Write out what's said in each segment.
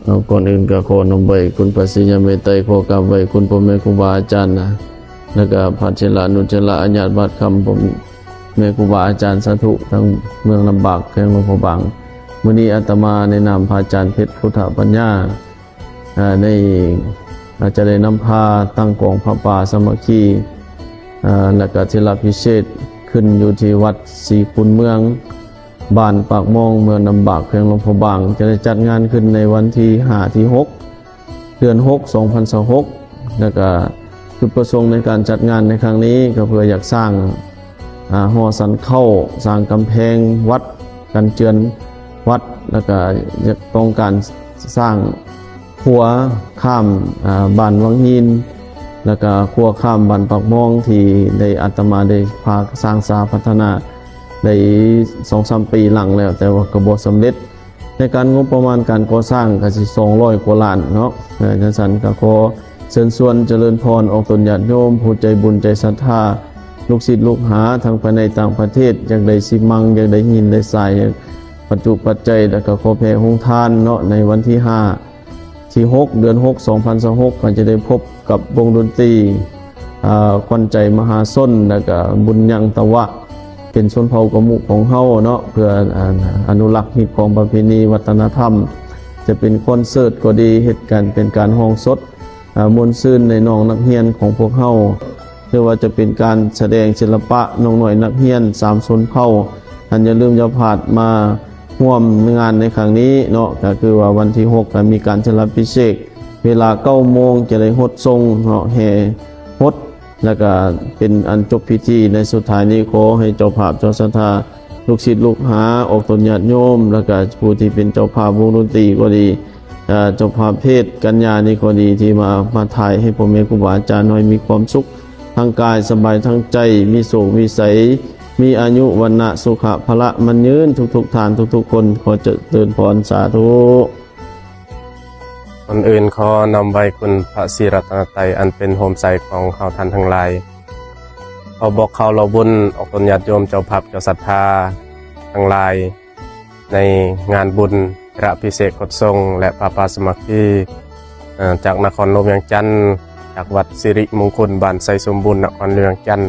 ເອົາ ກ່ອນອື່ນກໍຂໍນ້ອມໄຫວ້ຄຸນພະສີຍາເມດໄຕ ຂໍກາບໄຫວ້ຄຸນພໍ່ແມ່ຄູບາອາຈານນະ ແລ້ວກໍພະເຖລະອະນຸເຖລະອາຍາດບາດຄຳ ພໍ່ແມ່ຄູບາອາຈານສາທຸ ທັງເມືອງນ້ຳບາກ ແຂວງຫຼວງພະບາງ. ມື້ນີ້ອາດຕະມາໃນນາມພະອາຈານເພັດ ພຸດທະປັນຍາ ອາ ໃນ ອາ ຈະໄດ້ນຳພາຕັ້ງກອງຜ້າປ່າສາມັກຄີ ອາ ແລ້ວກະເຖລະພິເສດ ຂຶ້ນຢູ່ທີ່ວັດສີຄູນເມືອງ ບ້ານປາກມ່ອງ ເມືອງນ້ຳບາກ ແຂວງຫຼວງພະບາງ ຈະໄດ້ຈັດງານຂຶ້ນໃນວັນທີຫ້າ ທີຫົກ ເດືອນຫົກ ສອງພັນຊາວຫົກ ແລ້ວກະຈຸດປະສົງໃນການຈັດງານໃນຄັ້ງນີ້ ກໍເພື່ອຢາກສ້າງ ອາ ຫໍສັນເຂົ້າ ສ້າງກຳແພງວັດ ກັນເຈື່ອນວັດ ແລ້ວກະຢາກຕ້ອງການສ້າງຂົວຂ້າມ ອາ ບ້ານວັງຫີນ ແລ້ວກະຂົວຂ້າມບ້ານປາກມ່ອງ ທີ່ໄດ້ ອາດຕະມາໄດ້ພາສ້າງສາພັດທະນາໄດ້ສອງສາມປີຫຼັງແລ້ວ ແຕ່ວ່າກໍບໍ່ສຳເລັດ. ໃນການງົບປະມານການກໍ່ສ້າງກໍຊິສອງຮ້ອຍກວ່າລ້ານເນາະ. ເອີ ຈັ່ງຊັ້ນກໍຂໍເຊີນຊວນຈະເລີນພອນອອກຕົນຍາດໂຍມ ຜູ້ໃຈບຸນໃຈສັດທາ ລູກສິດລູກຫາທັງພາຍໃນຕ່າງປະເທດ ຢາກໄດ້ຊີມັງ ຢາກໄດ້ຫີນໄດ້ຊາຍ ປັດຈຸປັດໄຈ ແລ້ວກໍຂໍແຜ່ໂຮງທານເນາະ ໃນວັນທີຫ້າ ທີຫົກ ເດືອນຫົກ ສອງພັນຊາວຫົກ ກໍຈະໄດ້ພົບກັບວົງດົນຕີ ອາ ຂວັນໃຈມະຫາຊົນ ແລ້ວກະບຸນຍັງຕະວະ ເປັນຊົນເຜົ່າກະມຸຂອງເຮົາເນາະ ເພື່ອ ອາ ອະນຸລັກຮີດຄອງປະເພນີວັດທະນະທຳ ຈະເປັນຄອນເສີດກໍດີ ເຮັດການເປັນການຮ້ອງສົດ ອາ ມ່ວນຊື່ນໃນນ້ອງນັກຮຽນຂອງພວກເຮົາ ຫຼືວ່າຈະເປັນການສະແດງສິລະປະນ້ອງນ້ອຍນັກຮຽນສາມຊົນເຜົ່າ ອັນຢ່າລືມຢ່າພາດມາຮ່ວມງານໃນຄັ້ງນີ້ເນາະ. ກໍຄືວ່າວັນທີຫົກ ກໍມີການສະຫຼະພິເສກ ເວລາເກົ້າໂມງຈະໄດ້ຫົດສົງເນາະ ແຫ່ຫົດ ແລ້ວກະເປັນອັນຈົບພິທີ. ໃນສຸດທ້າຍນີ້ ຂໍໃຫ້ເຈົ້າພາບເຈົ້າສັດທາ ລູກສິດລູກຫາ ອອກຕົນຍາດໂຍມ ແລ້ວກະຜູ້ທີ່ເປັນເຈົ້າພາບວົງດົນຕີກໍດີ ເອີ ເຈົ້າພາບເພດກັນຍານີ້ກໍດີ ທີ່ມາ ມາຖ່າຍໃຫ້ພໍ່ແມ່ຄູບາອາຈານນ້ອຍມີຄວາມສຸກທາງກາຍ ສະບາຍທາງໃຈ ມີໂຊກມີໄສ ມີອາຍຸວັນນະສຸຂະພະລະໝັ້ນຍືນ ທຸກໆທ່ານ ທຸກໆຄົນ. ຂໍຈະເລີນພອນ ສາທຸ. ກ່ອນອື່ນຂໍນ້ອມໄຫວ້ຄຸນພະສີລັດຕະນະໄຕ ອັນເປັນໂຮມໄຊຂອງເຮົາທ່ານທັງຫຼາຍ. ຂໍບອກເຂົ້າເລົ່າບຸນອອກຕົນຍາດໂຍມ ເຈົ້າພາບເຈົ້າສັດທາທັງຫຼາຍ ໃນງານບຸນເຖລະພິເສກຂົນສົ່ງ ແລະ ຜ້າປ່າສາມັກຄີ ເອີ ຈາກນະຄອນຫຼວງວຽງຈັນ ຈາກວັດສິລິມຸງຄຸນ ບ້ານໄຊສົມບູນ ນະຄອນຫຼວງວຽງຈັນ.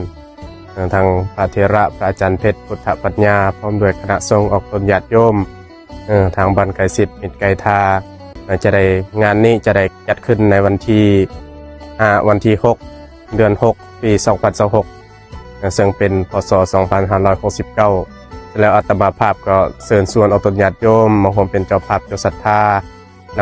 ເອີ ທັງພະເຖລະ ພະອາຈານເພັດ ພຸດທະປັນຍາ ພ້ອມດ້ວຍຄະນະສົງ ອອກຕົນຍາດໂຍມ ເອີ ທາງບ້ານໃກ້ຊິດ ມິດໃກ້ທ່າ ຈະໄດ້ ງານນີ້ຈະໄດ້ຈັດຂຶ້ນໃນວັນທີຫ້າ ວັນທີຫົກ ເດືອນຫົກ ປີສອງພັນຊາວຫົກ ເຊິ່ງເປັນ ພ.ສ. ສອງພັນຫ້າຮ້ອຍຫົກສິບເກົ້າ ແລ້ວອາດຕະມາພາບກໍເຊີນຊວນອອກຕົນຍາດໂຍມມາຮ່ວມເປັນເຈົ້າພາບເຈົ້າສັດທາ